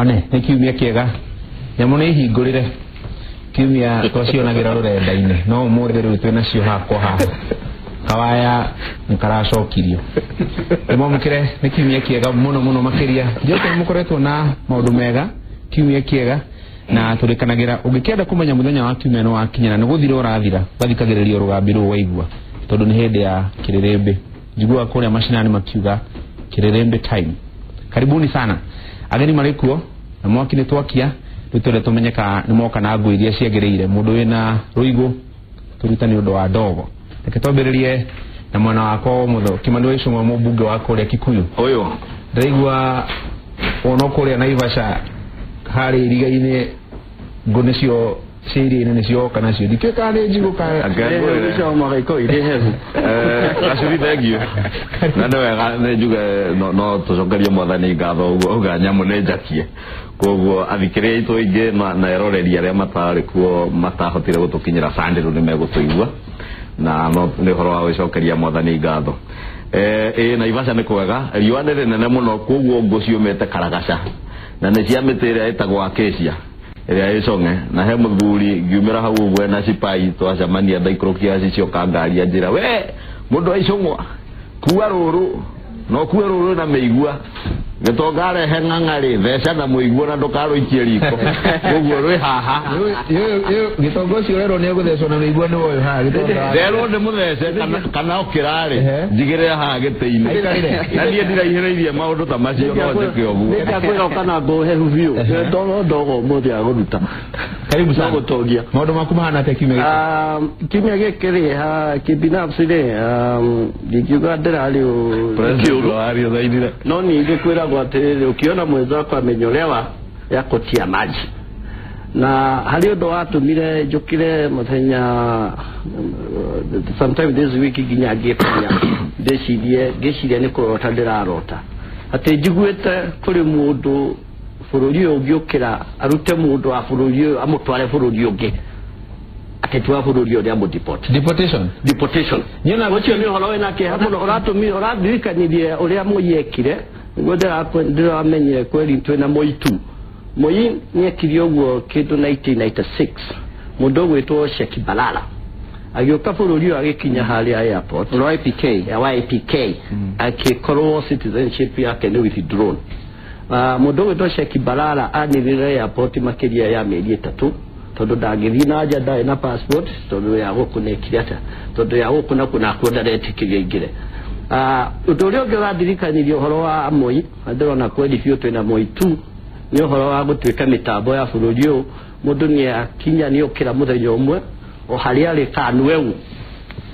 One nĩ kiumia kĩega nyamũ nĩ ihingũrĩre kiumia twacionagĩra rũrenda-inĩ no ũmũthĩ rĩu twĩ nacio hakwa haha kawaya nĩkaracokirio nĩmwamũkĩre nĩ kiumia kĩega mũno mũno makĩria njoke nĩmũkoretwo na maũndũ mega kiumia kĩega na tũrĩkanagĩra ũngĩkĩenda kũmenya mũthenya wa kiumia nĩ wakinya na nĩgũthira ũrathira ũgathikagĩrĩria rũgambi rũu waigua tondũ nĩ hĩndĩ ya kĩrĩrĩmbĩ njiguaga kũrĩa macinani makiuga kĩrĩrĩmbĩ time. Karibuni sana ageni marĩ kuo na mwaki nĩ twakia rĩu twende tũmenye kana nĩ moka na ngũ iria ciagĩrĩire mũndũ wĩna rũigũ tũruta nĩ ũndũ wa ndogo. Reke twambĩrĩrie na mwena wakwa ũmotho Kimani wa Icũng'wa mũmbunge wa kũrĩa Kikuyu. Ũyũ ndĩraigua wona kũrĩa Naivasha harĩa iriga-inĩ ngũ nĩcio cia iria-inĩ nĩcioka nacio ndikĩũĩ kana nĩ njigũ kana Gacuri thengiũ na nĩ wega nĩ njuge no tũcokerie mwathani ngatho ũguo auga nyamũ nĩ njakie koguo athikĩrĩria aitũ aingĩ na eroreri arĩa matarĩ kuo matahotire gũtũkinyĩra Sunday rĩu nĩmegũtũigua na no nĩ ũhoro wa gwĩcokeria mwathani ngatho. Ĩ Naivasha nĩ kwega riũa nĩ rĩnene mũno koguo ngũ ciũmĩte karagaca na nĩ cia mĩtĩ ĩrĩa ĩtagwo acacia ĩrĩa ĩcong'e na he mũthuri ngiumĩra hau ũguo ena cipai twacemania ndaikũrũkia cicioka ngari anjĩra we mũndũ wa Icũng'wa kua rũrũ no kue rũrũ na mĩigua gĩtonga arehe ng'ang'arĩ theca na mũigua na ndũkarũikie riko koguo rwĩ haha gĩtonga ũcio ũrerwo nĩ egũthecwo na mĩigua nĩ woyũ haha gĩtonga nderwo ndĩmũthece kana ũkĩrarĩ njigĩrĩre haha gĩtĩ-inĩ na niĩ ndiraihĩrĩirie maũndũ ta macio no njĩke ũguo nĩngakwĩra kana ngũ hehu biũ ndogo ndogo ũmũthĩ agũruta. Karibu sana. Gũtongia maũndũ maku mahana atĩa kiumia gĩkĩ? Kiumia gĩkĩ rĩ kĩbinafsi rĩ ndingiuga ndĩrarĩ kĩũru no ningĩ kwĩragwo atĩrĩrĩ ũkĩona mwenzako amenyolewa ya kutia maji na harĩ ũndũ watũmire njũkĩre mũthenya sometime this week nginya ngĩkinya ndĩcirie ngĩciria nĩ kũrota ndĩrarota atĩ njiguĩte kũrĩ mũndũ bũrũri ũyũ ũngĩũkĩra arute mũndũ wa bũrũri ũyũ amũtware bũrũri ũngĩ atĩtwara bũrũri ũrĩa amũdeport. Deportation. Deportation. Ũcio nĩ ũhoro wĩna kĩeha mũno ũratũmire ũrandirikanirie ũrĩa Moi ekire nĩguo ndĩramenyire kweri twĩna Moi tu. Moi nĩekire ũguo kĩndũ 1996 mũndũ ũgwĩtwo Sheikh Balala agĩũka bũrũri ũyũ agĩkinya harĩa airport YPK ya YPK akĩkorwo citizenship yake nĩ withdrawn. Mũndũ ũgwĩtwo Sheikh Balala anĩrĩre airport makĩria ya mĩeri 3 tondũ ndangĩthiĩ na nja ndarĩ na passport tondũ ya gũkũ nĩekire atĩa tondũ ya gũkũ nakuo nakuo ndaretĩkĩrio aingĩre. Ũndũ ũrĩa ũngĩ ũrandirikanirie ũhoro wa Moi na ndĩrona kweri biũ twĩna Moi tu nĩ ũhoro wa gũtuĩka mĩtambo ya bũrũri ũyũ mũndũ nĩakinya nĩokĩra mũthenya ũmwe o harĩa arĩ kanueu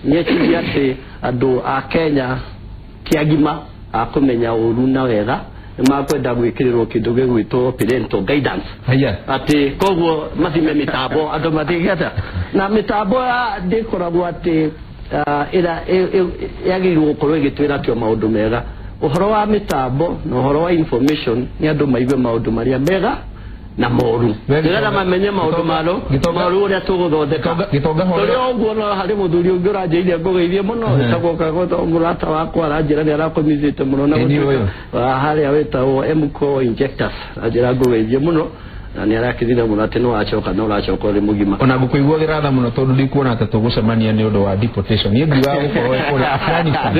nĩeciria atĩ andũ a Kenya kĩagima akũmenya ũru na wega nĩmakwenda gwĩkĩrĩrwo kĩndũ gĩgwĩtwo parental guidance atĩ koguo mathime mĩtambo andũ mathige atĩa na mĩtambo ya ndĩkoragwo atĩ yagĩrĩirwo gũkorwo ĩgĩtwĩra atĩ o maũndũ mega ũhoro wa mĩtambo na ũhoro wa information nĩ andũ maigue maũndũ marĩa mega na moru nĩgetha mamenye maũndũ maro moru ũrĩa tũgũthondeka tũrĩ ũguo no harĩ mũthuri ũngĩ ũranjĩire ngũgeithie mũno wĩtagwo Kagotho mũrata wakwa aranjĩra nĩ arakũmithĩte mũno na harĩa wĩtagwo Mco Injectors aranjĩra ngũgeithie mũno na nĩ arakĩthire mũno atĩ nĩ wacoka na ũracoka ũrĩ mũgima. Ona ngũkũiguagĩra tha mũno tondũ ndikuona ta tũgũcemania nĩ ũndũ wa deportation niĩ ngiugaga gũkorwo wĩ kũrĩa Afghanistan.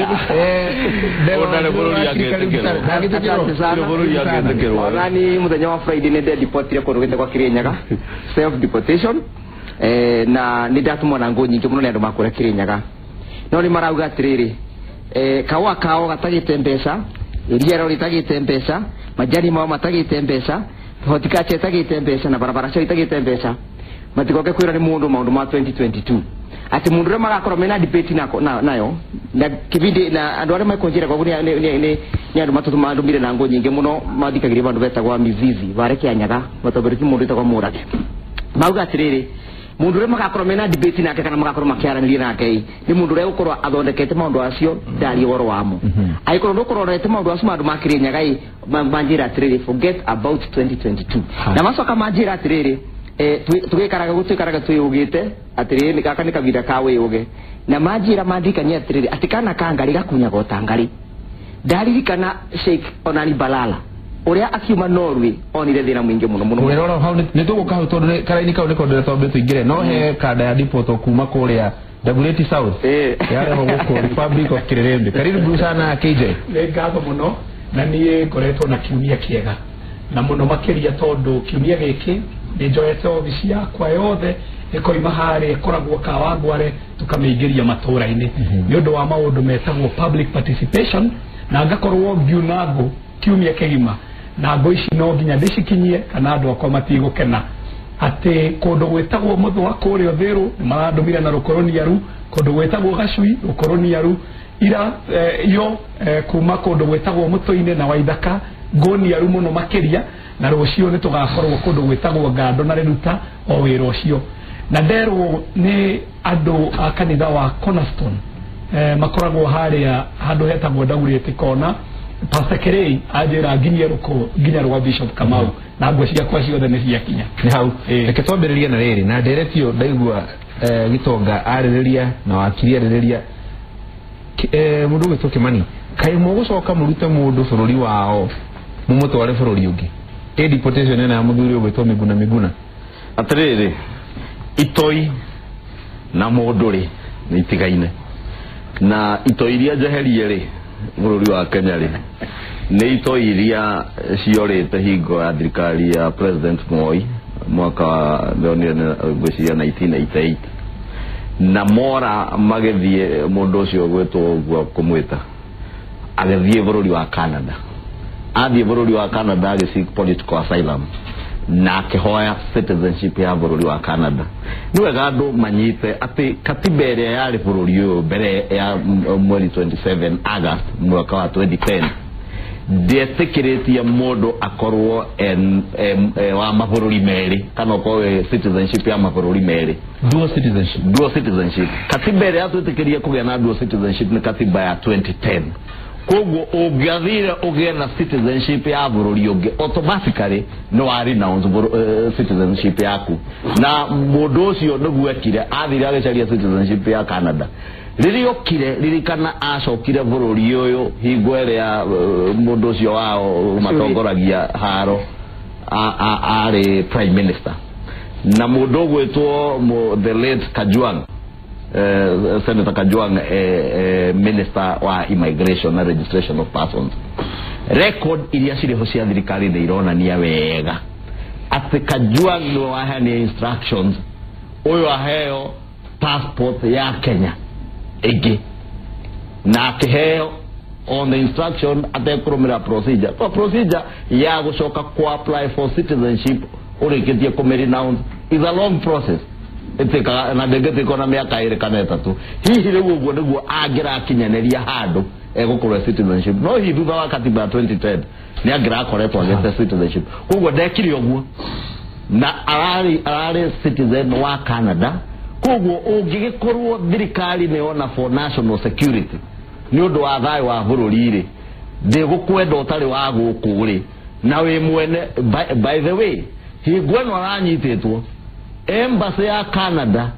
Ndagĩtĩkĩrwo onani mũthenya wa Friday nĩ ndedeportire kũndũ gwĩtagwo Kirinyaga self deportation na nĩ ndatũmwo na ngũ nyingĩ mũno nĩ andũ makũrĩa Kirinyaga no nĩ marauga atĩrĩrĩ kaũa kao gatagĩte mbeca iria rĩo rĩtagĩte mbeca majani mao matagĩte mbeca horticulture itagĩte mbeca na barabara cio itagĩte mbeca matigoke kwĩra nĩ mũndũ maũndũ ma 2022 atĩ mũndũ ũrĩa magakorwo mena debate nayo na kĩbindi na andũ arĩa mekũnjĩra koguo nĩ andũ matũmire na ngũ nyingĩ mũno mathikagĩrĩria bandũ betagwa Mizizi bare Kĩanyaga matongoretie mũndũ wĩtagwo Mũrage mauga atĩrĩrĩ mũndũ ũrĩa magakorwo mena debate nake kana magakorwo makĩaranĩria nake nĩ mũndũ ũrĩa ũkorwo athondekete maũndũ acio ndarie ũhoro wamo angĩkorwo ndũkorwo ũrorete maũndũ acio ma andũ ma Kĩrĩnyaga manjĩra atĩrĩrĩ forget about 2022 na macoka manjĩra atĩrĩrĩ tũgĩikaraga gũtũikaraga twĩyũgĩte atĩrĩrĩ gaka nĩ kahinda ka wĩyũge na manjĩra mandirikania atĩrĩrĩ atĩ kana ka ngari gakunyaga o ta ngari ndaririkana Sheikh Onani Balala Uria akiuma Norway onire thina mwingi muno muno. Wĩrora hau nĩ tũgũka hau tondũ karaini kau nĩko ndĩrenda twambe tũingĩre no he kanda ya deport kuma kũrĩa Dagoretti South yarehwo gũkũ Republic of Kirerembe. Karibu sana KJ. Nĩ ngatho mũno na niĩ ngoretwo na kiumia kĩega na mũno makĩria tondũ kiumia gĩkĩ nĩ njoete obici yakwa yothe ĩkoima harĩa ĩkoragwo Kawangware tũkamĩingĩria matũra-inĩ nĩ ũndũ wa maũndũ metagwo public participation, na ngakorwo ngiuna ngũ kiumia kĩgima na ngũ ici no nginya ndĩcikinyie kana andũ akwa matigũkena atĩ kũndũ gwĩtagwo Mũthũa kũrĩa Ũthĩrũ nĩ marandũmire na rũkoroniaru, kũndũ gwĩtagwo Gacui rũkoroniaru, ira iyo kuma kũndũ gwĩtagwo Mũtũ-inĩ na Waithaka ngũniaru mũno makĩria, na rũciũ nĩ tũgakorwo kũndũ gwĩtagwo Ngando na Rĩruta o wĩra ũcio. Na nderwo nĩ andũ a kanitha wa Cornerstone makoragwo harĩa handũ hetagwo Dagoretti Kona. Pastor Kerei anjĩra nginyie rũkũ nginya rwa Bishop Kamau na nguo ciakwa ciothe nĩ ciakinya. Nĩ hau reke twambĩrĩrie na rĩrĩ na ndereti ĩyo ndaigua Gitonga arĩrĩria na wakiri arĩrĩria mũndũ ũgwĩtwo Kimani, kaĩ mũgũcoka mũrute mũndũ bũrũri wao mũmũtware bũrũri ũngĩ? Ĩ deportation ĩno ya mũthuri ũgwĩtwo Miguna Miguna. Atĩrĩrĩ, itoi na mũndũ rĩ nĩ itigaine, na itoi iria njeherie rĩ bũrũri wa Kenya rĩ nĩ itoi iria ciorĩte hingo ya thirikari ya President Moi mwaka wa ngwĩciria 1988, na mora magĩthiĩ mũndũ ũcio ũgwĩtwo ũguo kũmwĩta agĩthiĩ bũrũri wa Canada. Athiĩ bũrũri wa Canada agĩ seek political asylum na akĩhoya citizenship ya bũrũri wa Canada. Nĩ wega andũ manyite atĩ katiba ĩrĩa yarĩ bũrũri ũyũ mbere ya mweri 27 August mwaka wa 2010 ndĩetĩkĩrĩtie mũndũ akorwo wa mabũrũri merĩ kana ũkorwo citizenship ya mabũrũri merĩ, dual citizenship. Dual citizenship. Katiba ĩrĩa yatwĩtĩkĩria kũgĩa na dual citizenship nĩ katiba ya 2010. Koguo ũngĩathire ũgĩe na citizenship ya bũrũri ũngĩ automatically nĩ wa renounce citizenship yaku, na mũndũ ũcio nĩguo ekire, athire agĩcaria citizenship ya Canada. Rĩrĩa okire ririkana acokire bũrũri ũyũ hingo ĩrĩa mũndũ ũcio wao matongoragia haro arĩ prime minister, na mũndũ ũgwĩtwo the late Kajwang, Senator Kajwang, minister wa immigration na registration of persons. Record iria cirĩ ho cia thirikari nĩ ironania wega atĩ Kajwang nĩwe waheanire instructions ũyũ aheo passport ya Kenya ĩngĩ, na akĩheo on the instruction atekũrũmĩrĩra procedure. To procedure ya gũcoka ku apply for citizenship ũrĩkĩtie kũmĩ-renounce is a long process ĩtĩkaga na ndĩngĩtĩka na mĩaka ĩrĩ kana ĩtatũ. Hihi rĩu ũguo nĩguo angĩrakinyanĩria handũ egũkorwo citizenship, no hihi thutha wa katiba ya 2010 nĩ angĩrakoretwo agĩte citizenship. Koguo ndekire ũguo na ararĩ citizen wa Canada. Koguo ũngĩgĩkorwo thirikari nĩ yona for national security nĩ ũndũ wa thayũ wa bũrũri rĩ, ndĩgũkwenda ũtarĩ wa gũkũ rĩ na wĩ mwene. By the way, hingo ĩno aranyitĩtwo embassy ya Canada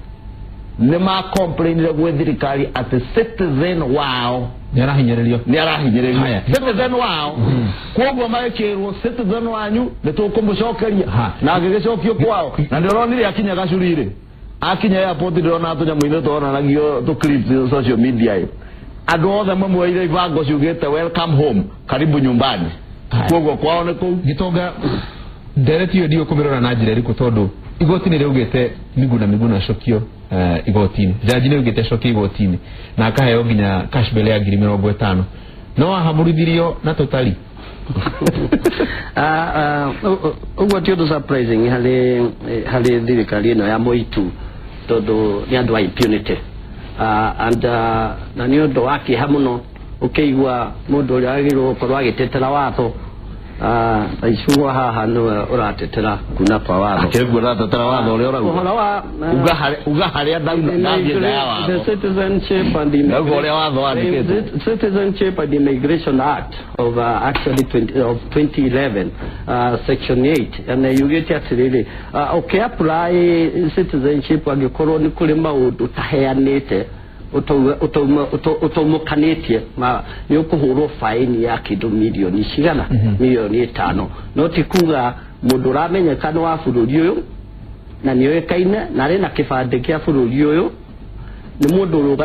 nĩ ma complainire gwĩ thirikari atĩ citizen wao nĩ arahinyĩrĩrio, nĩ arahinyĩrĩrio citizen wao. Koguo magĩkĩrwo citizen wanyu nĩ tũkũmũcokeria, na agĩgĩcokio kwao. Na nĩũronire akinya Gacuri rĩ, akinya airport ndĩrona tũnyamũ-inĩ tuonanagio tũ clips social media ĩ, andũ othe mamwoire ibango ciugĩte welcome home, karibu nyumbani. Koguo kwao nĩ kũu. Gitonga, ndereti ĩyo ndiũkũmĩrora na njĩra ĩrĩkũ tondũ igoti nĩ rĩaugĩte Miguna Miguna acokio igoti-inĩ, jaji nĩ augĩte acokio igoti-inĩ na akaheo nginya cash bail ya 50,000, no ahamũrithirio na tũtari. Ũguo ti ũndũ surprising harĩ thirikari ĩno ya Moitu tondũ nĩ andũ a impunity, and na nĩ ũndũ wa kĩeha mũno ũkĩigua mũndũ ũrĩa wagĩrĩirwo gũkorwo agĩtetera watho Icugwa haha nĩwe ũratetera kuna kwa watho. Akĩrĩguo ũratetera watho ũrĩa ũrauga. Ũhoro wa uga harĩa ndathiĩ nja ya watho. The Citizenship and Ndauga ũrĩa watho wandĩkĩtwo. The Citizenship and Immigration Act of actually 2011 section 8 na yugĩte atĩrĩrĩ, ũkĩ apply citizenship angĩkorwo nĩ kũrĩ maũndũ ũtaheanĩte Ũtaumũkanĩtie nĩ ũkũhũrwo faini ya kĩndũ milioni cigana milioni 5 no ti kuga mũndũ ũramenyeka nĩ wa bũrũri ũyũ na nĩoĩkaine na arĩ na kĩbandĩ kĩa bũrũri ũyũ nĩ mũndũ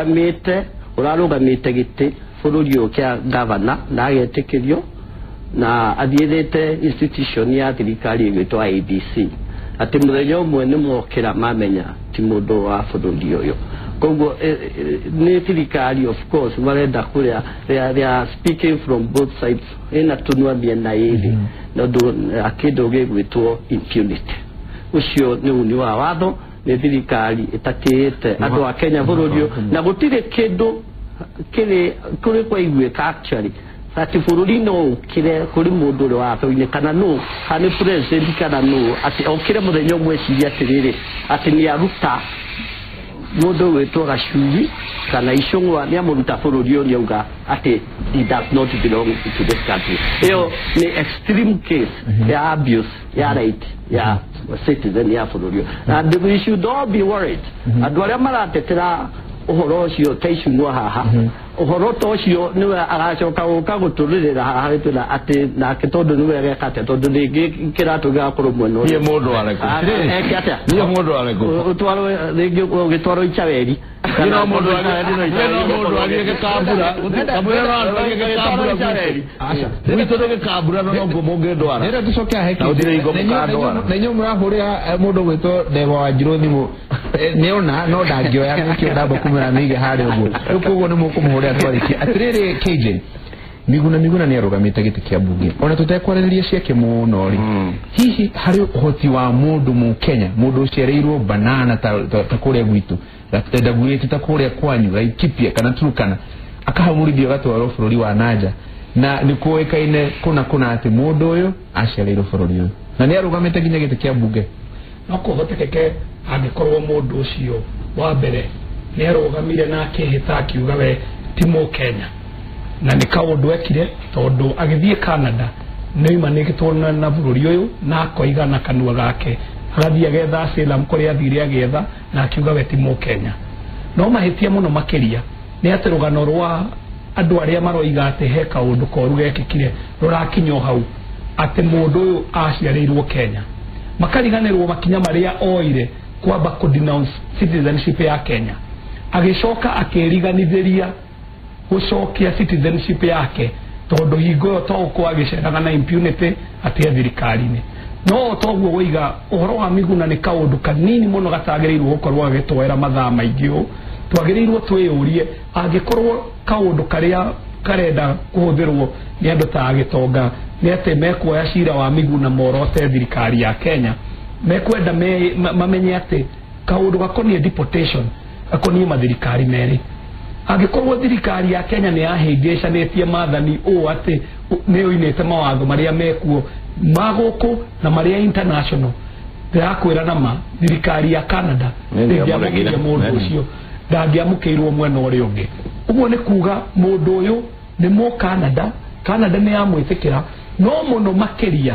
ũrarũgamĩte gĩtĩ bũrũri ũyũ kĩa gavana na agetĩkĩrio na athiĩrĩte institution ya thirikari ĩgwĩtwo IEBC atĩ mũthenya ũmwe nĩ mokĩra mamenya ti mũndũ wa bũrũri ũyũ. Koguo nĩ thirikari of course marenda kũrĩa they are speaking from both sides ĩna tũnua mĩena ĩrĩ na ũndũ kĩndũ gĩgwĩtwo impunity ũcio nĩ uni wa watho nĩ thirikari ĩtatĩĩte andũ a Kenya bũrũri ũyũ na gũtirĩ kĩndũ kĩrĩ kũrĩ kwaiguĩka actually atĩ bũrũri no ũkĩre kũrĩ mũndũ ũrĩ watho-inĩ kana nũ kana nĩ president kana nũ atĩ okĩre mũthenya ũmwe ecirie atĩrĩrĩ atĩ nĩ aruta mũndũ wĩtwo Gacuri kana Icũng'wa nĩ amũruta bũrũri ũyũ nĩ auga atĩ he does not belong to this country. Ĩyo nĩ extreme case ya abuse ya right ya citizen ya bũrũri ũyũ. And we should all be worried. Andũ arĩa maratetera ũhoro ũcio ta Icũng'wa haha ũhoro ta ũcio nĩwe agacoka gũka gũtũrĩrĩra haha gĩtwĩra atĩ nake tondũ nĩwe ageka atĩa tondũ rĩngĩ kĩratũ gĩgakorwo mwena ũrĩa Niĩ mũndũ arĩkũ? Eke atĩa? Niĩ mũndũ arĩkũ? Ũtwarwo rĩngĩ ũgĩtwarwo Icaweri. Niĩ no mũndũ athiĩ gĩkambura. Kamũira no andũ athiĩ gĩkambura gwitũ. Gwitũ nĩ gĩkambura no noguo mũngĩndwara. Rĩrĩa tũcoke hahe Na gũtirĩ hingo mũkandwara. Na inyuĩ mũrahũrĩra mũndũ ũgwĩtwo Ndegwa wa Njirũ thimũ nĩona no ndangĩoya nĩkĩo ndamba kũmwĩra mĩige harĩa ũguo. Rĩu koguo nĩ mũkũmũhũrĩra twarĩkia. Atĩrĩrĩ KJ, Miguna Miguna nĩ arũgamĩte gĩtĩ kĩa mbunge ona tũtekwarĩrĩria ciake mũno rĩ, hihi harĩ ũhoti wa mũndũ mũkenya mũndũ ũciarĩirwo banana ta kũrĩa gwitũ Dagoretti ta kũrĩa kwanyu Laikipia kana Turkana akahamũrithio agatwarwo bũrũri wa nanja na nĩ kũĩkaine kũna kũna atĩ mũndũ ũyũ aciarĩirwo bũrũri ũyũ na nĩ arũgamĩte nginya gĩtĩ kĩa mbunge? No kũhotekeke angĩkorwo mũndũ ũcio wa mbere nĩ arũgamire na akĩhĩta akiuga we ti mũkenya na nĩ kaũndũ ekire tondũ agĩthiĩ Canada nĩ oimanĩtwo na bũrũri ũyũ na akoiga na kanua gake agathiĩ agetha asylum kũrĩa athire agĩetha na akiuga we ti mũkenya. No mahĩtia mũno makĩria nĩ atĩ rũgano rwa andũ arĩa maroiga atĩ he kaũndũ koru gekĩkire rũrakinya o hau atĩ mũndũ ũyũ aciarĩirwo Kenya makariganĩrwo makinya marĩa oire kwamba kũ denounce citizenship ya Kenya agĩcoka akĩriganithĩria gũcokia citizenship yake tondũ hingo ĩyo to gũkorwo agĩceraga na impunity atĩ thirikari-inĩ. No toguo woiga ũhoro wa Miguna nĩ kaũndũ kanini mũno gatagĩrĩirwo gũkorwo gagĩtwera mathaa maingĩ ũũ. Twagĩrĩirwo twĩyũrie angĩkorwo kaũndũ karĩa karenda kũhũthĩrwo nĩ andũ ta agĩtonga nĩ atĩ mekuoya cira wa Miguna morote thirikari ya Kenya mekwenda mamenye atĩ kaũndũ gakoniĩ deportation gakoniĩ mathirikari merĩ. Angĩkorwo thirikari ya Kenya nĩ yahĩngĩcanĩtie maathani ũũ atĩ nĩ oinĩte mawatho marĩa mekuo ma gũkũ na marĩa international ndĩrakwĩra na ma thirikari ya Canada ndĩngĩamũkĩire mũndũ ũcio ndangĩamũkĩirwo mwena ũrĩa ũngĩ. Ũguo nĩ kuga mũndũ ũyũ nĩ mũ Canada, Canada nĩ yamwĩtĩkĩra no mũno makĩria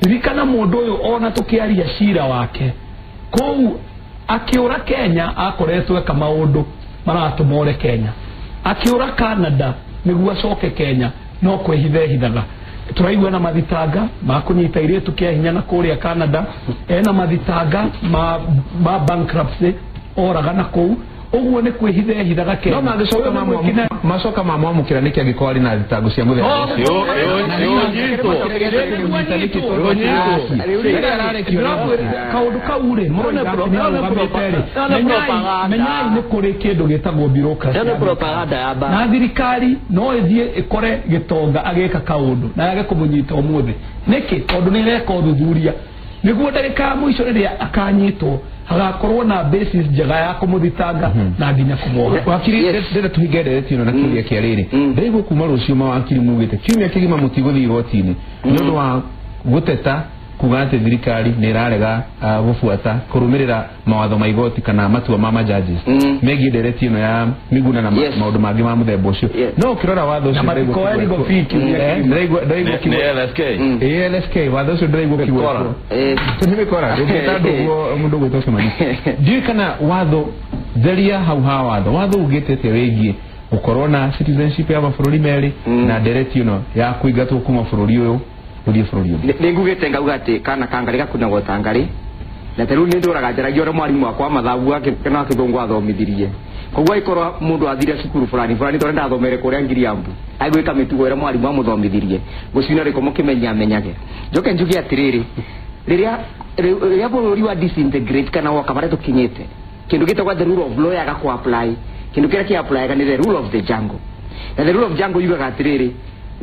ririkana mũndũ ũyũ ona tũkĩaria cira wake kũu akĩũra Kenya akoretwo eka maũndũ maratũma ore Kenya akĩũra Canada nĩguo acoke Kenya no kwĩhitha ehithaga. Tũraigua na mathitanga ma kũnyita airĩtu kĩa hinya na kũrĩa Canada ena mathitanga ma bankruptcy oraga na kũu ũguo nĩ kwĩhitha ehithaga Kenya. No mangĩcoka macoka mamwamũkĩra nĩkĩ angĩkorwo arĩ na thitango cia mũthemba ũcio? Kaũndũ kau rĩ mũroiga atĩ nĩ arũgamĩte rĩ menyai nĩ kũrĩ kĩndũ gĩtagwo bureaucracy na thirikari no ĩthiĩ ĩkore gĩtonga agĩka kaũndũ na yage kũmũnyita ũmũthĩ. Nĩkĩ? Tondũ nĩ ĩreka ũthuthuria nĩguo ndagĩka ya mũico rĩrĩa akanyitwo hagakorwo na basis njega ya kũmũthitanga na nginya kũmuoha. Wakiri ndĩrenda tũhinge ndereti ĩno na kĩũria kĩa rĩrĩ ndĩraigua kuma rũciũ mawakiri mugĩte kiumia kĩgima mũtigũthiĩ igoti-inĩ nĩ ũndũ wa gũteta kuga atĩ thirikari nĩ ĩrarega gũbuata kũrũmĩrĩra mawatho ma igoti kana matua ma majudges megiĩ ndereti ĩno ya Miguna na maũndũ mangĩ ma mũthemba ũcio. No ũkĩrora watho ũcio LSK watho ũcio ndĩraigua ũkiuga nĩ mĩkora ũngĩta andũ ũguo mũndũ ũgwĩtwo Kimani ndiũĩ kana watho Theria hau ha watho watho ugĩte atĩa wĩgiĩ gũkorwo na citizenship ya mabũrũri merĩ na ndereti ĩno ya kũingatwo kuma bũrũri ũyũ gũthiĩ bũrũri ũngĩ. Nĩ ngugĩte ngauga atĩ kana kangarĩ gakunagwo ta ngarĩ na ta rĩu nĩ ndũraga njaragia ũrĩa mwarimũ wakwa mathabu kana kĩthũngũ athomithirie. Koguo angĩkorwo mũndũ athire cukuru fulani fulani tondũ ndathomere kũrĩa Ngiriambu agwĩka mĩtugo ĩrĩa mwarimũ amũthomithirie gũcina rĩko mũkĩmenya amenyage. Njoke njuge atĩrĩrĩ, rĩrĩa bũrũri wa disintegrate kana woka barĩa tũkinyĩte kĩndũ gĩtagwo the rule of law yaga kũ apply, kĩndũ kĩrĩa kĩ apply nĩ the rule of the jungle. Na the rule of jungle yugaga atĩrĩrĩ,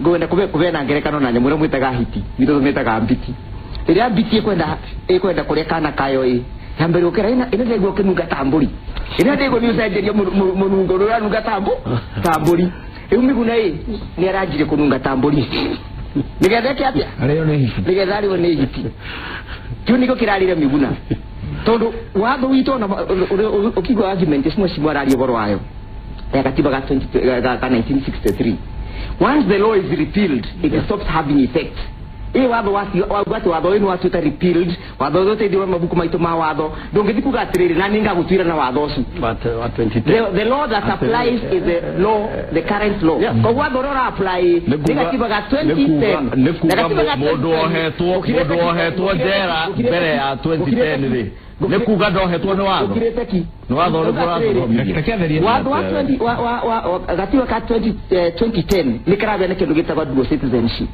ngwenda kũbeana ngerekano na nyamũ ĩrĩa mwĩtaga hiti, itũ tũmĩtaga mbiti. Rĩrĩa mbiti ĩkwenda kũrĩa kana kayo ĩ yambere ũkĩra ĩno ndĩraigua ũkĩnunga ta mbũri, ĩno ndĩraigua nĩ ũcenjeria mũnungo ũrĩa ũranunga ta mbũri. Rĩu Miguna ĩ nĩ aranjire kũnunga ta mbũri nĩgetha eke atĩa? Arĩo nĩ hiti. Nĩgetha arĩo nĩ hiti. Kĩu nĩkĩo kĩrarire Miguna tondũ watho witũ ona ũkigua argument cimwe cimwe araria ũhoro wayo ya katiba ga 1963. Once the law is repealed, it stops having effect. Ĩ watho wauga atĩ watho ũyũ nĩ watuĩka repealed, watho ũyũ ũteithio wa mabuku maitũ ma watho ndũngĩthiĩ kuga atĩrĩrĩ na nĩ ngagũtuĩra na watho ũcio. The law that applies is the law, the current law. Koguo watho ũrĩa ũra apply nĩ gatiba ga 2010. Nĩ kuga mũndũ ohetwo njera mbere ya 2010 rĩ nĩ kuga ndohetwo nĩ watho. Nĩ watho ũrĩkũ ũratũthomithia? Watho wa 20 gatiba ka 2010 nĩ karabeana kĩndũ gĩtagwo dual citizenship.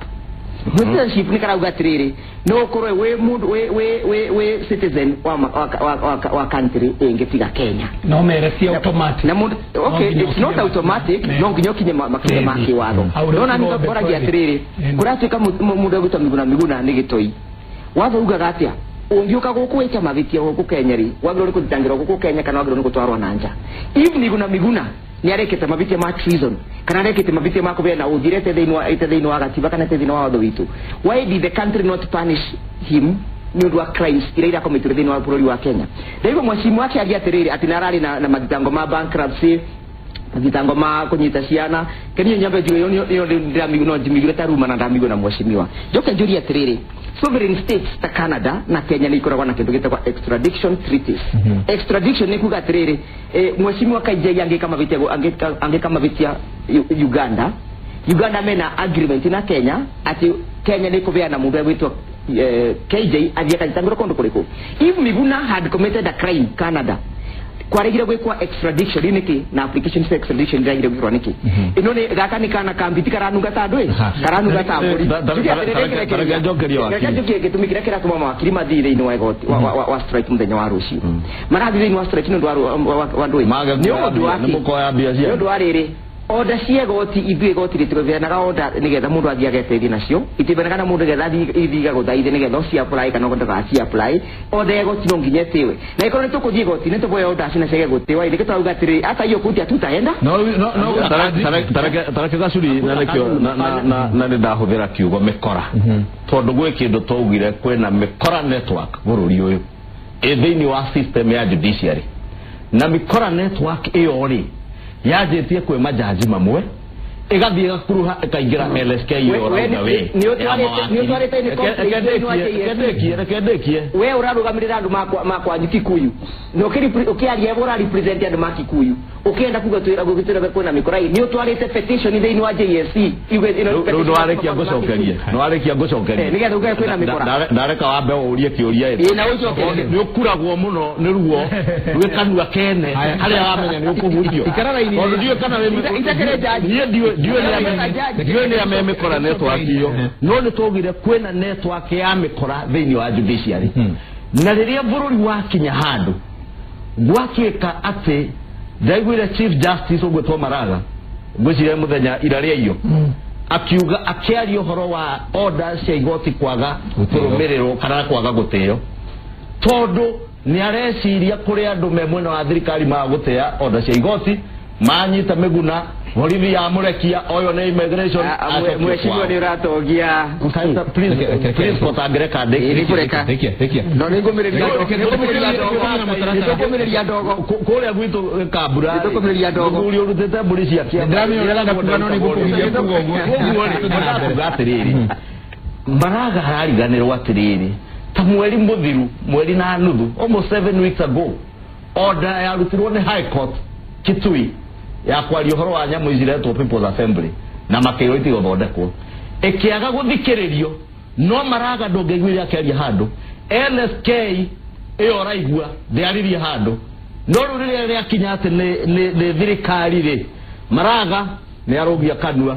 Citizenship nĩ karauga atĩrĩrĩ no ũkorwo wĩ mũndũ wĩ citizen wa country ĩngĩ tiga Kenya. No mere si automatic. Na mũndũ okay, it's not automatic, no nginya ũkinye makinya ma kĩwatho. Ndona nĩ ngoragia atĩrĩrĩ kũratuĩka mũndũ egwĩtwo Miguna Miguna nĩ gĩtoi. Watho ugaga atĩa? Ũngĩũka gũkũ wĩke mahĩtia gũkũ Kenya rĩ, wagĩrĩirwo nĩ kũthitangĩrwo gũkũ Kenya kana wagĩrĩirwo nĩ gũtwarwo na nja. If Miguna Miguna nĩ arekete mahĩtia ma treason kana arekete mahĩtia ma kũbeana ũthirete thĩinĩ wa gatiba kana thĩinĩ wa watho witũ, why did the country not punish him nĩ ũndũ wa crimes iria irakomitire thĩinĩ wa bũrũri wa Kenya? Ndaigua mwacimu akĩaria atĩrĩrĩ atĩ nĩ ararĩ na mathitango ma bankruptcy, mathitango ma kũnyita ciana. Kenia nyambe njuge ĩyo no njimĩigire ta ruma na ndamĩigua na mheshimiwa. Njoke njũrie atĩrĩrĩ, sovereign states ta Canada na Kenya nĩ ikoragwo na kĩndũ gĩtagwo extradition treaties. Extradition nĩ kuga atĩrĩrĩ, mheshimiwa Kaijai angĩka mahĩtia Uganda, Uganda mena agreement na Kenya atĩ Kenya nĩ ĩkũbeana mũndũ egwĩtwo KJ athiĩ akanyitangĩrwo kũndũ kũrĩkũ. If Miguna had committed a crime Canada, kwaregire gwĩkwo extradition nĩkĩ na application for extradition iragire gwĩkwo nĩkĩ? Ĩno nĩ gaka nĩ kana kambiti karanunga ta andũ ĩ karanunga ta mbũri. Reke njokie gĩtũmi kĩrĩa kĩratũma mawakiri mathiĩ thĩinĩ wa igoti wa strike mũthenya wa rũciũ. Marathiĩ thĩinĩ wa strike nĩ ũndũ wa andũ ĩ nĩ ũndũ wa rĩrĩ order cia igoti ithuĩ igoti rĩtibeanaga order nĩgetha mũndũ athiĩ ageteithie nacio, itibeanaga na mũndũ nĩgetha athiĩ igagũthaithe nĩgetha ũci apply kana ndũgaci apply. Order ya igoti no nginya ĩtĩwe, na ĩkorwo nĩ tũkũthiĩ igoti nĩ tũboya order cina ciage gũtĩwa, nĩkĩo tũrauga atĩrĩrĩ hata hiyo kuti hatutaenda. Tareke Gacuri na nĩkĩo na nĩ ndahũthĩra kiugo mĩkora tondũ gwĩ kĩndũ twaugire kwĩna mĩkora network bũrũri ũyũ ĩ thĩinĩ wa system ya judiciary, na mĩkora network ĩyo rĩ yanjĩtie kwĩ majaji mamwe ĩgathiĩ ĩgakuruha ĩkaingĩra LSK ĩyo ũrauga we reke ndĩkie we ũrarũgamĩrĩra andũ makwanyu Kikuyu na ũkĩaria ũra represent andũ ma Kikuyu ũkĩenda kuga twĩra kwĩna mĩkora nĩ ũtwarĩte petition thĩinĩ wa JSC. Rĩu nĩwarĩkia ngũcokerie, nĩwarĩkia ngũcokerie nĩgetha uge kwĩna mĩkora. Ndareka wambe ũrie kĩũria ĩ na ũcokerie. Nĩ ũkuragwo mũno nĩ ruo rwĩ kanua kene harĩa wamenya nĩ ũkũhutio tondũ ndiũĩ kana niĩ ndiũĩ nĩ ame mĩkora network ĩyo, no nĩ twaugire kwĩna network ya mĩkora thĩinĩ wa judiciary. Na rĩrĩa bũrũri wakinya handũ gwatuĩka atĩ ndaiguire Chief Justice ũgwĩtwo Maraga ngwĩciria mũthenya ira rĩa iyo akiuga akĩaria ũhoro wa order cia igoti kwaga kũrũmĩrĩrwo kana kwaga gũtĩo tondũ nĩ areciria kũrĩ andũ me mwena wa thirikari maga gũtĩa order cia igoti manyita Miguna borithi ya mũrekia oyo nĩ immigration. Mheshimiwa nĩ ũratongia. Please kotangĩreka ndĩkie. No nĩ ngũmĩrĩria ndogo kũrĩa gwitũ Kambura nĩtũkũmĩrĩria ndogo mũthuri ũrutĩte mbũri ciake. Koguo rĩ ndĩrakuga atĩrĩrĩ Maraga arariganĩrwo atĩrĩrĩ ta mweri mũthiru mweri na nuthu almost 7 weeks ago Order yarutirwo nĩ High Court Kitui ya kwaria ũhoro wa nyamũ ici iretwo People's Assembly na makĩrwo itigothondekwo ĩkĩaga gũthikĩrĩrio no Maraga ndũngĩiguire akĩaria handũ. LSK ĩyo ũraigua ndĩaririe handũ, no rĩu rĩrĩa rĩakinya atĩ nĩ thirikari rĩ, Maraga nĩ arũgia kanua,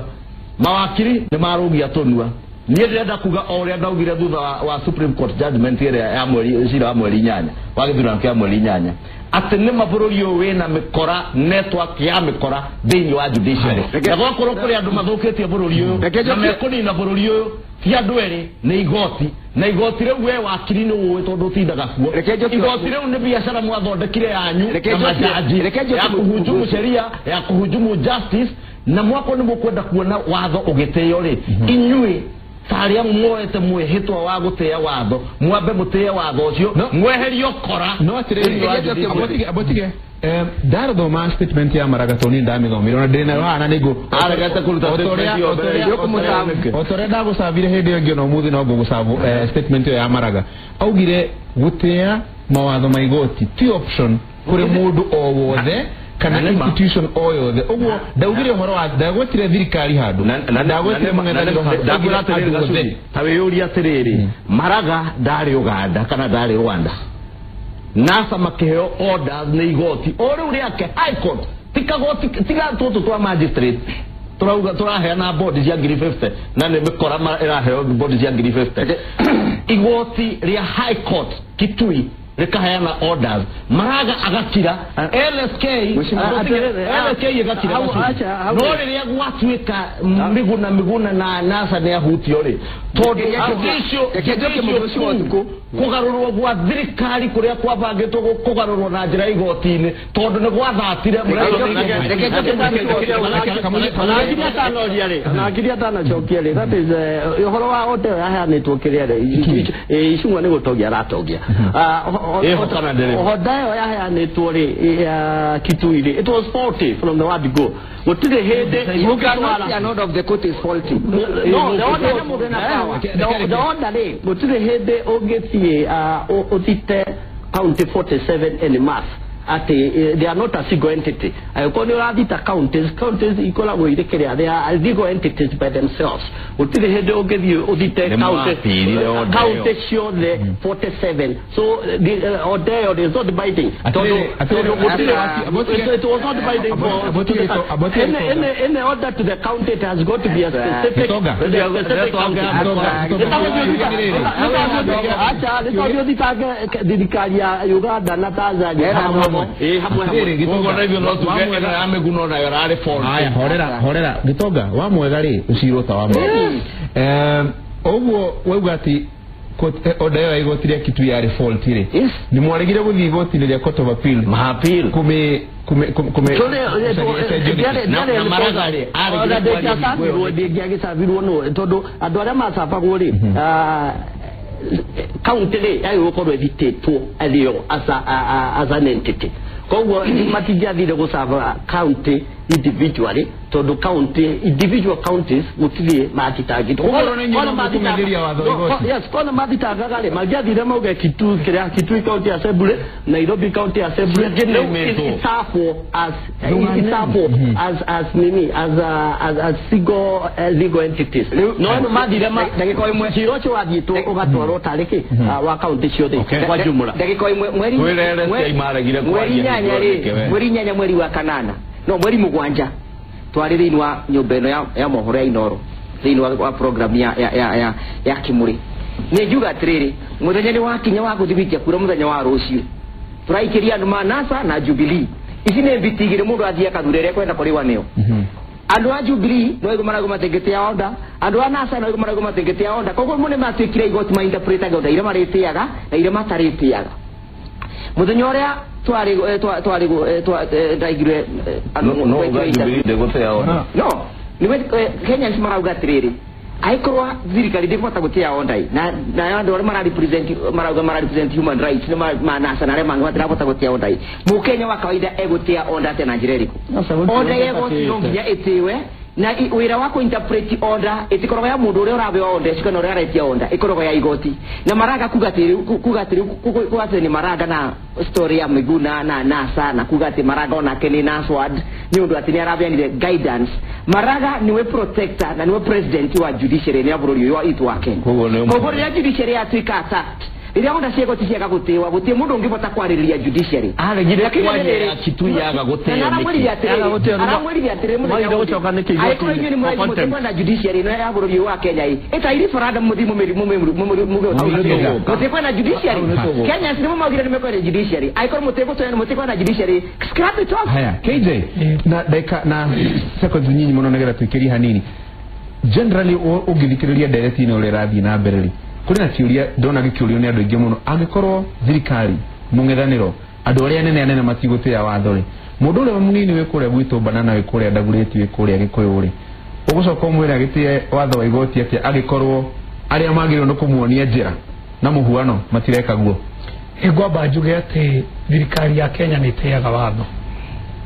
mawakiri nĩ marũgia tũnua. Niĩ ndĩrenda kuga o ũrĩa ndaugire thutha wa Supreme Court judgment ĩrĩa ya mweri cira wa mweri 8 wa gĩthurano kĩa mweri 8 atĩ nĩ mabũrũri ũyũ wĩna mĩkora, network ya mĩkora thĩinĩ wa judiciary, na gwakorwo kũrĩ andũ mathũkĩtie bũrũri ũyũ na mekũnina bũrũri ũyũ ti andũ erĩ, nĩ igoti, na igoti rĩu we wakiri nĩ ũĩ tondũ ũtindaga kuo. Igoti rĩu nĩ biacara mwathondekire yanyu na majaji ya kũhujumu sheria, ya kũhujumu justice, na mwako nĩ mũkwenda kuona watho ũgĩtĩo rĩ, inyuĩ tarĩa muoete mwĩhĩtwa wa gũtĩĩa watho, mwambe mũtĩe watho ũcio mweherio kora. No atĩrĩrĩ, abotige ndarathoma statement ya Maraga tondũ niĩ ndamĩthomire ona ndĩ nayo haha na nĩngũ aregete kũruta statement ĩyo mbere o ta ũrĩa ndagũcabire hĩndĩ ĩyo ĩngĩ ona ũmũthĩ no ngũgũcabu statement ĩyo ya Maraga. Augire gũtĩĩa mawatho ma igoti ti option kũrĩ mũndũ o wothe kana institution o yothe. Ũguo ndaugire ũhoro wa ndagwetire thirikari handũ, ndagwetire mũng'ethanĩro handũ, ndakwĩra atĩrĩrĩ Gacuthi, ta wĩyũrie atĩrĩrĩ, Maraga ndarĩ Uganda kana ndarĩ Rwanda, NASA makĩheo orders nĩ igoti o rĩu rĩake High Court, tiga tũtũ twa magistrate turauga turaheana bodi cia 50 na nĩ mĩkora ĩraheo bodi cia 50. Igoti rĩa High Court Kitui rĩkaheana orders, Maraga agakira, LSK LSK ĩgakira, no rĩrĩa gwatuĩka Miguna Miguna na NASA nĩ ahutio rĩ, tondũ icio kũgarũrwo gwa thirikari kũrĩa kwabangĩtwo kũgarũrwo na njĩra igoti-inĩ tondũ nĩ gwathatire. Ona atanacokia rĩ, that is ũhoro wa order yaheanĩtwo kĩrĩa rĩ, Icungwa nĩ gũtongia aratongia. Order ĩyo yaheanĩtwo rĩ ya Kitui rĩ, it was faulty from the word go. Gũtirĩ hĩndĩ You cannot say an order of the court is faulty. No, the order rĩ, gũtirĩ hĩndĩ ũngĩthiĩ ũthite county 47 en masse ati they are not a single entity. Angĩkorwo nĩ ũrathita counties, counties ikoragwo irĩ kĩrĩa, they are legal entities by themselves. Gũtirĩ hĩndĩ ũngĩthiĩ ũthite county ciothe 47. So the order ĩyo is not binding. Tondũ gũtirĩ, it was not binding for any order to the county, it has got to be a specific county. Acha, nĩ ũthitange thirikari ya Uganda na Tanzania hamwe. Horera Gĩtonga wa mwega rĩ ũcirwo ta wa mwega. Ũguo wauga atĩ order ĩyo ya igoti rĩa Kitui yarĩ faulty rĩ, nĩ mwaregire gũthiĩ igoti-inĩ rĩa Court of Appeal kũmĩ ndĩngĩagĩcabirwo nũ tondũ andũ arĩa macabagwo rĩ county rĩ yagĩrĩirwo gũkorwo ĩthitĩtwo ĩrĩo as an entity. Koguo matingĩathire gũcaba county individually tondũ county individual counties gũtirĩ mathitangĩtwo. Yes, kona mathitangaga rĩ mangĩathire mauge Kitui kĩrĩa Kitui County Assembly, Nairobi County Assembly icabwo as icabwo as nini as single legal entities. No mathire ndagĩka ĩmwe cira ũcio wathiĩtwo ũgatwarwo tarĩ kĩ wa county ciothe kwa jumla. Ndagĩka ĩmwe mweri inyanya rĩ, mweri inyanya mweri wa kanana no mweri mũgwanja twarĩ thĩinĩ wa nyũmba ĩno ya mohoro ya Inoro thĩinĩ wa program ya Kimuri. Nĩ njuga atĩrĩrĩ, mũthenya nĩ wakinya wa gũthiĩ gũikia kura mũthenya wa rũciũ tũraikĩria andũ ma NASA na Jubilee. Ici nĩ mbiti igĩrĩ mũndũ athiĩ akathure ĩrĩa ekwenda kũrĩwa nĩyo. Andũ a Jubilee no aigua marauga matingĩtĩa order, andũ a NASA no aigua marauga matingĩtĩa order. Koguo mo nĩ matuĩkire igoti mainterpretaga order iria marĩtĩaga na iria matarĩtĩaga. Mũthenya ũrĩa twarĩ ndaigire no Jubilee ndĩgũtĩa order. No nĩwe Kenyans marauga atĩrĩrĩ, angĩkorwo thirikari ndĩkũhota gũtĩa order na andũ arĩa mararepresent marauga mararepresent human rights nĩ ma NASA na arĩa mangĩ matirahota gũtĩa order, mũkenya wa kawaida egũtĩa order atĩa na njĩra ĩrĩkũ? Order ya igoti no nginya ĩtĩwe Na wira wa ku interpret order itikoragwo ya mundu uria urabeo order cio kana uria aretia order ikoragwo ya igoti. Na Maraga kuga ati ni Maraga na story ya Miguna na NASA na kuga ati Maraga onake ni Naswad ni undu ati ni arabeanire guidance. Maraga niwe protector na niwe president wa judiciary ni bururi uyu wa itu wa Kenya. Koguo rĩrĩa judiciary yatuĩka attacked, rĩrĩa onda cia igoti ciaga gũtĩwa gũtirĩ mũndũ ũngĩbota kwarĩrĩria judiciary. Aregire kwaria Kitui yaga gũtĩo nĩkĩ? Aramwĩrire atĩrĩ mũthenya angĩkorwo inyuĩ nĩ mũkwenda judiciary ĩno ya bũrũri ũyũ wa Kenya ĩ ĩta referendum mũthiĩ mũtikwenda judiciary. Kenyans nĩmo maugire nĩ mekwenda judiciary. Angĩkorwo mũtikwenda judiciary, scrap it off. Haya KJ, na dakika na seconds nyinyi mũno nĩgetha tũikĩrie hanini. Generally ũngĩthikĩrĩria ndereti-inĩ ũrĩa ĩrathiĩ na mbere rĩ, kũrĩ na kĩũria ndona gĩkĩũrio nĩ andũ aingĩ mũno, angĩkorwo thirikari mũng'ethanĩro andũ arĩa anene anene matigũtĩĩa watho rĩ, mũndũ ũrĩa mũnini wĩ kũrĩa gwitũ Banana, wĩ kũrĩa Ndagurĩti, wĩ kũrĩa Gĩkũyũ rĩ, ũgũcoka ũmwĩre agĩtĩe watho wa igoti atĩa angĩkorwo arĩa magĩrĩirwo nĩ kũmuonia njĩra na mũhuano matireka guo? Ngwamba njuge atĩ thirikari ya Kenya nĩ ĩtĩaga watho.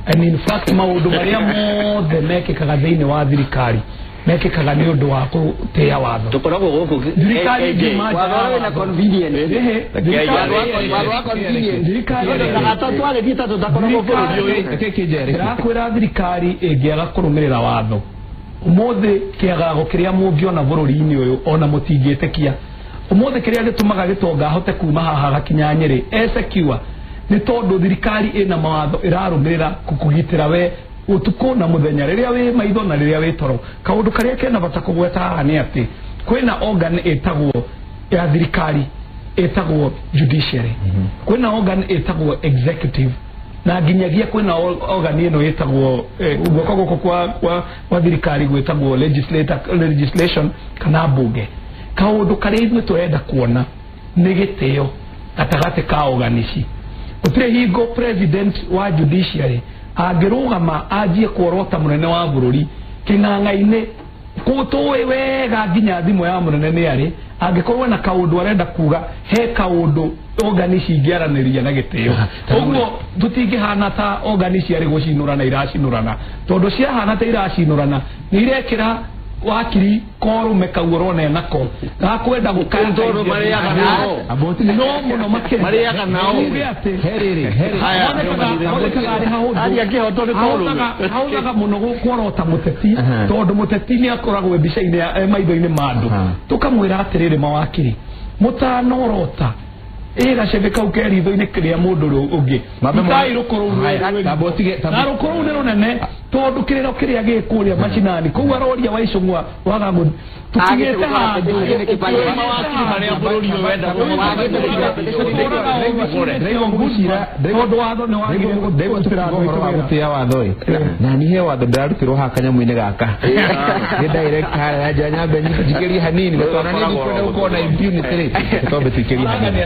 And in fact maũndũ marĩa mothe mekĩkaga thĩinĩ wa thirikari mekĩkaga nĩ ũndũ wa gũtĩĩa watho. Tũkoragwo gũkũ thirikari ngiuma watho wĩna convenience. Ndĩrakwĩra thirikari ĩngĩaga kũrũmĩrĩra watho ũmũthĩ kĩagago kĩrĩa mũngĩona bũrũri-inĩ ũyũ ona mũtingĩtĩkia. Ũmũthĩ kĩrĩa gĩtũmaga gĩtonga ahote kuma haha gakinya Nyĩrĩ e secure nĩ tondũ thirikari ĩna mawatho ĩrarũmĩrĩra kũkũgitĩra we utuku na muthenya riria wi maitho na riria wi toro. Kaundu karia kena bata kugweta haha ni ati kwina organ itagwo ya thirikari itagwo judiciary, kwina organ itagwo executive, na nginyagia kwina organ ino itagwo guoko guko kwa thirikari gwitagwo legislation kana bunge. Kaundu karia ithuĩ turenda kuona ni gitio gatagati ka organ ici. Gutire hingo president wa judiciary angĩrũgama anjie kuorota mũnene wa bũrũri kĩng'ang'a-inĩ kũtũĩ wega nginya thimũ ya mũnene nĩ arĩ, angĩkorwo na kaũndũ arenda kuga he kaũndũ organ ici ingĩaranĩria na gĩtĩo. Ũguo tũtingĩhana ta organ ici arĩ gũcinũrana iracinũrana, tondũ ciahana ta iracinũrana nĩ irekĩra wakiri korume kau ũrona nako gakwenda gũkaya marĩaga nao no mũno makĩria marĩaga nao hahũthaga mũno kuorota mũteti tondũ mũteti nĩ akoragwo mbica-inĩ maitho-inĩ ma andũ. Tũkamwĩra atĩrĩrĩ mawakiri mũtanorota ĩ gacebe kau ke ritho-inĩ rĩa mũndũ ũrĩa ũngĩ itai rũkũ rũu na rũkũ rũu nĩ rũnene tondũ kĩrĩro kĩrĩa gĩ kũrĩa macinani kũu aroria wa Icũng'wa waga tũkinyĩte handũ tondũ watho nĩ wagĩrĩire gũtĩa watho ĩ na niĩ he watho ndĩrarutirwo haha kanyamũ-inĩ gaka nĩ direct harĩa nja nyambe njikĩrie hanini na tondũ niĩ ndikwenda gũkorwo na impunity rĩ, twambe tũikĩrie hanini.